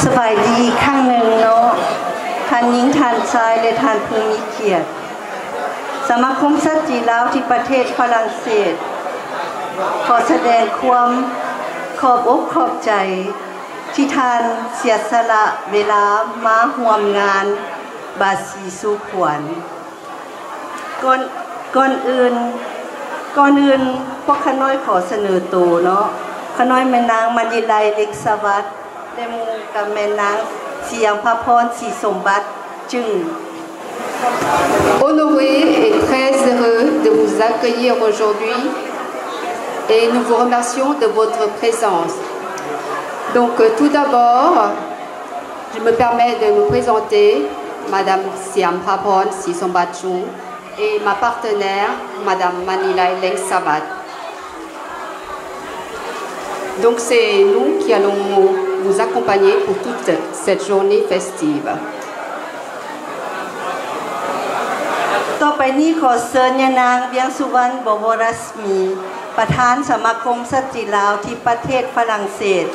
ສະບາຍດີອີກຄັ້ງໜຶ່ງເນາະ ທ່ານຍິງ ທ່ານຊາຍ ແລະ ທ່ານຜູ້ມີກຽດ. ສະມາຄົມສັດຈີລາວທີ່ປະເທດຝຣັ່ງເສດ ຂໍສະແດງຄວາມຂອບອົກຂອບໃຈ ທີ່ທ່ານເສຍສະຫຼະເວລາມາຮ່ວມງານບາສີສູ່ຂວັນ. ກ່ອນ ກ່ອນອື່ນ ກ່ອນອື່ນ ພວກຂ້ານ້ອຍຂໍສະເໜີໂຕເນາະ ຂ້ານ້ອຍແມ່ນນາງ ມະນີໄລ ເລັງສະຫວັດ ແລະ ໝູ່ກັບແມ່ນນາງ ສີອຳພາພອນ ສີສົມບັດ ຈຶ່ງ Honoré et très heureux de vous accueillir aujourd'hui et nous vous remercions de votre présence. Donc, euh, tout d'abord, je me permets de me présenter, Madame Siamphapon Sisombatchung et ma partenaire, Madame Manilai Lengsavat. Donc, c'est nous qui allons vous accompagner pour toute cette journée festive. ຕໍ່ໄປນີ້ ຂໍເຊີນຍານາງ ວຽງສຸວັນ ບໍວໍລະສະໝີ ປະທານສະມາຄົມສັດຈີລາວທີ່ປະເທດຝຣັ່ງເສດ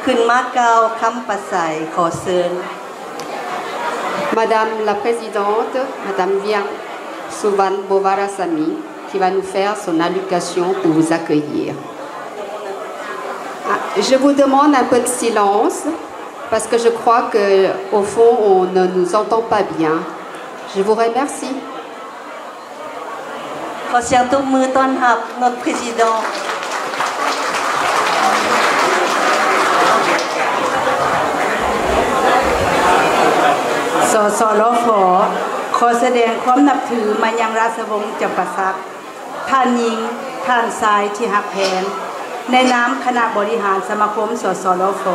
ຂຶ້ນມາກ່າວຄຳປາໄສ. ຂໍເຊີນ. Madame la Présidente, Madame Viang Suvan Bovarasamy, qui va nous faire son allocution pour vous accueillir. Ah, je vous demande un peu de silence, parce que je crois que, au fond, on ne nous entend pas bien. Je vous remercie. ຂໍສຽງຕົບມືຕ້ອນຮັບ Notre Président. ສສລຟ ຂໍສະແດງຄວາມນັບຖືມາຍັງລາຊະວົງຈຳປາສັກ, ທ່ານຍິງ, ທ່ານຊາຍທີ່ຮັກແພງ. ໃນນາມຄະນະບໍລິຫານສະມາຄົມ ສສລຟ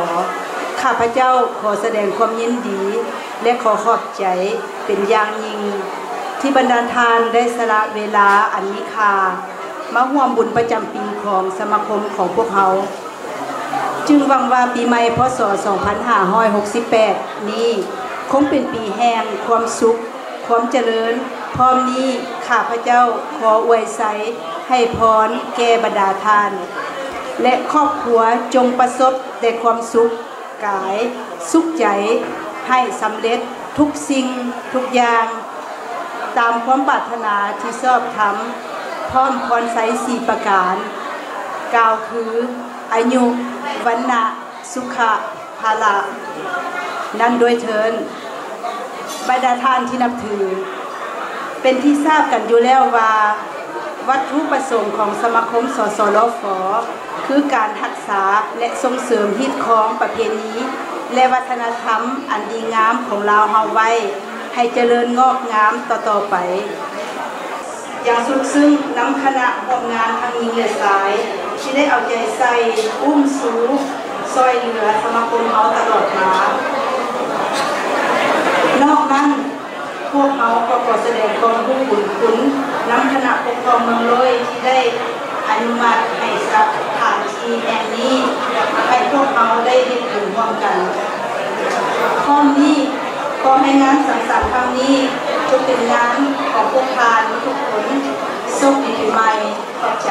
ຂ້າພະເຈົ້າຂໍສະແດງຄວາມຍິນດີ ແລະ ຂໍຂອບໃຈເປັນຢ່າງຍິ່ງ ທີ່ບັນດາທ່ານໄດ້ສະຫຼະເວລາອັນມີຄ່າ ມາຮ່ວມບຸນປະຈຳປີຂອງສະມາຄົມຂອງພວກເຮົາ. ຈຶ່ງຫວັງວ່າປີໃໝ່ ພ.ສ. ສອງພັນຫ້າຮ້ອຍຫົກສິບແປດນີ້ ຄົງເປັນປີແຫ່ງຄວາມສຸກ, ຄວາມຈະເລີນ. ພ້ອມນີ້ ຂ້າພະເຈົ້າຂໍອວຍໄຊໃຫ້ພອນແກ່ບັນດາທ່ານ ແລະ ຄອບຄົວ ຈົ່ງປະສົບແຕ່ຄວາມສຸກກາຍ, ສຸກໃຈ, ໃຫ້ສຳເລັດທຸກສິ່ງທຸກຢ່າງ ຕາມຄວາມປາດຖະໜາທີ່ຊອບທຳ, ພ້ອມພອນໄຊສີ່ປະການ ກ່າວຄື ອາຍຸ, ວັນນະ, ສຸຂະ, ພະລະ ນັ້ນດ້ວຍເທີ້ນ. ບັນດາທ່ານທີ່ນັບຖື, ເປັນທີ່ຊາບກັນຢູ່ແລ້ວວ່າ ວັດຖຸປະສົງຂອງສະມາຄົມ ສສລຟ ຄືການຮັກສາ ແລະ ສົ່ງເສີມຮີດຄອງປະເພນີ ແລະ ວັດທະນະທຳອັນດີງາມຂອງລາວເຮົາໄວ້ ໃຫ້ຈະເລີນງອກງາມຕໍ່ໆໄປ. ຢ່າງສຸດຊຶ້ງນຳຄະນະຮ່ວມງານທັງຍິງ ແລະ ຊາຍ ທີ່ໄດ້ເອົາໃຈໃສ່, ອຸ້ມຊູ, ຊ່ອຍເຫຼືອສະມາຄົມເຮົາຕະຫຼອດມາ. ນອກນັ້ນ, ພວກເຮົາກໍຂໍສະແດງຄວາມຮູ້ບຸນຄຸນນຳຄະນະປົກຄອງເມືອງໂລ້ຍ ທີ່ໄດ້ອະນຸມັດໃຫ້ສະຖານທີ່ແຫ່ງນີ້ ໃຫ້ພວກເຮົາໄດ້ເຮັດບຸນຮ່ວມກັນ. ພ້ອມນີ້, ຂໍໃຫ້ງານສັງສັນຄັ້ງນີ້ຈົ່ງເປັນງານຂອງພວກທ່ານທຸກຄົນ. ໂຊກດີປີໃໝ່. ຂອບໃຈ.